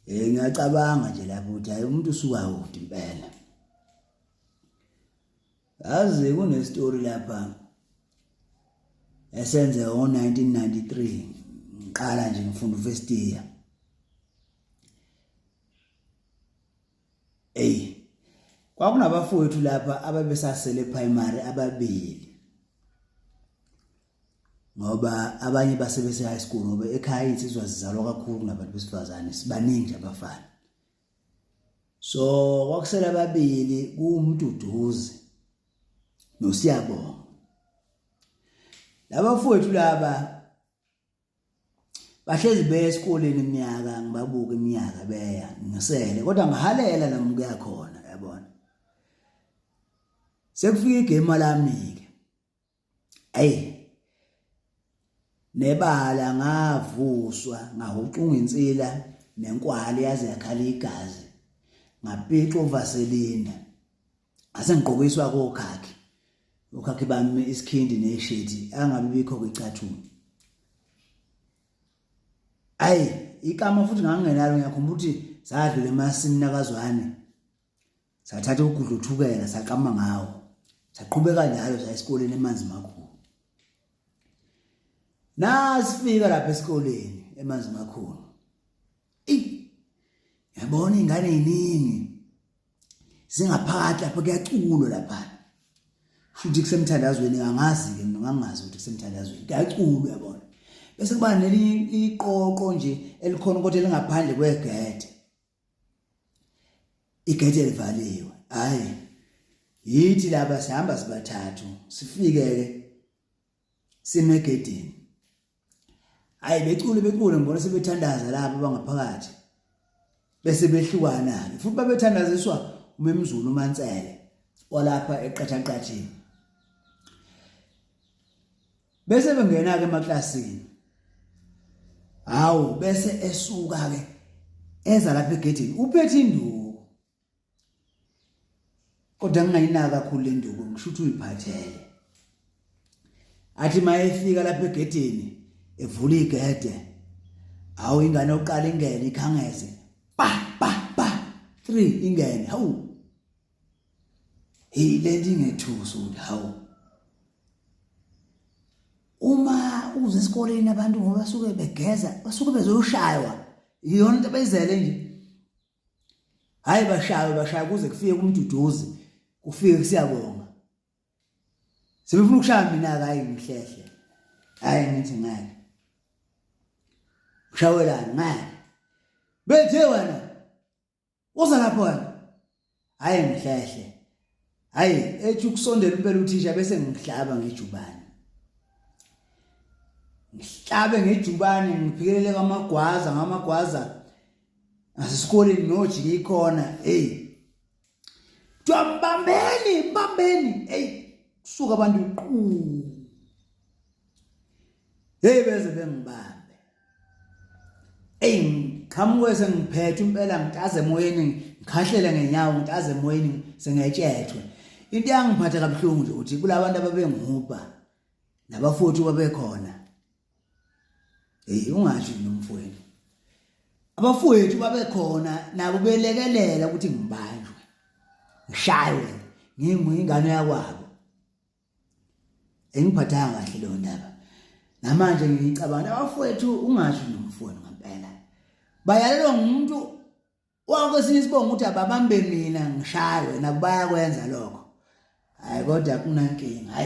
Ngiyacabanga nje lapho ukuthi hayi umuntu usuka kude impela. Yazi kunestory lapha esenzeka ngo-1993 ngiqala nje ngifunda u-first year. Ey kwakunabafowethu lapha ababesasele primary ababili ngoba abanye basebese high school ngoba ekhaya insizwa zizalwa kakhulu kunabantu besifazane sibaningi nje abafana so kwakusele ababili kuwumduduzi noSiyabonga laba fowethu laba bahlezi beya esikoleni iminyaka ngibabuka iminyaka beya ngisele kodwa ngihalela nami kuya khona yabona sekufika igame lami ke ayi nebala ngavuswa ngahucunga insila nenkwali yaze yakhala igazi ngapixa uvaseline ase ngigqokiswa kokhakhi okhakhi bami isikhindi neshethi angabe bikho kwicathulo ayi ikama futhi ngangingenalo ngiyakhumbula ukuthi sadlula emasini nakazwane sathatha ugudluthukela saqama ngawo saqhubeka njalo saya esikoleni emanzi makhulu nasifika lapha esikoleni emanzi makhulu eyi yabona ingane iningi zingaphakathi lapha kuyaculwa lapha futhi kusemthandazweni angazi ke mina ngangazi ukuthi kusemthandazweni kuyaculwa yabona bese kuba nelinye iqoqo nje elikhona kodwa elingaphandle kwegede igede livaliwe hayi yithi laba sihamba sibathathu sifike ke sime egedini hayi becule becule ngibona sebethandaza lapho bangaphakathi bese behlukana ke futhi babethandaziswa umemzulu uMansele walapha eqathaqathini bese bengena ke emaklasini hawu bese esuka ke eza lapha egedini uphethe induku kodwa ngingayinaka kakhulu le nduku ngisho ukuthi uyiphathele athi mayefika lapha egedini evula igede awu ingane yokuqala ingene ikhangeze pa pa pa 3 ingene hawu hey lento ingethusa ukuthi hawu uma uze esikoleni abantu ngoba basuke begeza basuke bezoshaywa iyona into abayizele nje hayi bashawe bashaya kuze kufike kumduduzi kufike kusiyabonga sebefuna ukushaya mina hayi ngihlehle hayi ngithi ngeke ushawelani ngeke bethe wena uza lapho wena hayi ngihlehle hayi ethi ukusondela impela uthisha bese ngihlaba ngejubane ngihlabe ngejubane ngiphikelele kwamagwaza ngamagwaza ngasesikoleni nojika ikhona hey kuthiwa mbambeni mbambeni hey kusuka abantu qu hey beze bengibambe Ey ngiqhamuke sengiphethe impela ngitaze emoyeni ngikhahlele ngenyawo ngitaze emoyeni sengiyetshethwe. Into eyangiphatha kabuhlungu nje ukuthi kulabantu ababengihubha nabafowethu babekhona. Hey ungasho nomfowenu. Abafowethu babekhona nabo belekelela ukuthi ngibanjwe. Ngishaywe nginguyingane yakwabo. Engiphathanga kahle leyo ndaba. Namanje ngiyicabanga abafowethu ungasho nomfowenu ngempela. Bayalelwa ngumuntu wakwesinye isibongo ukuthi ababambe mina ngishaywe nabo bayakwenza lokho. Hayi kodwa kunankinga.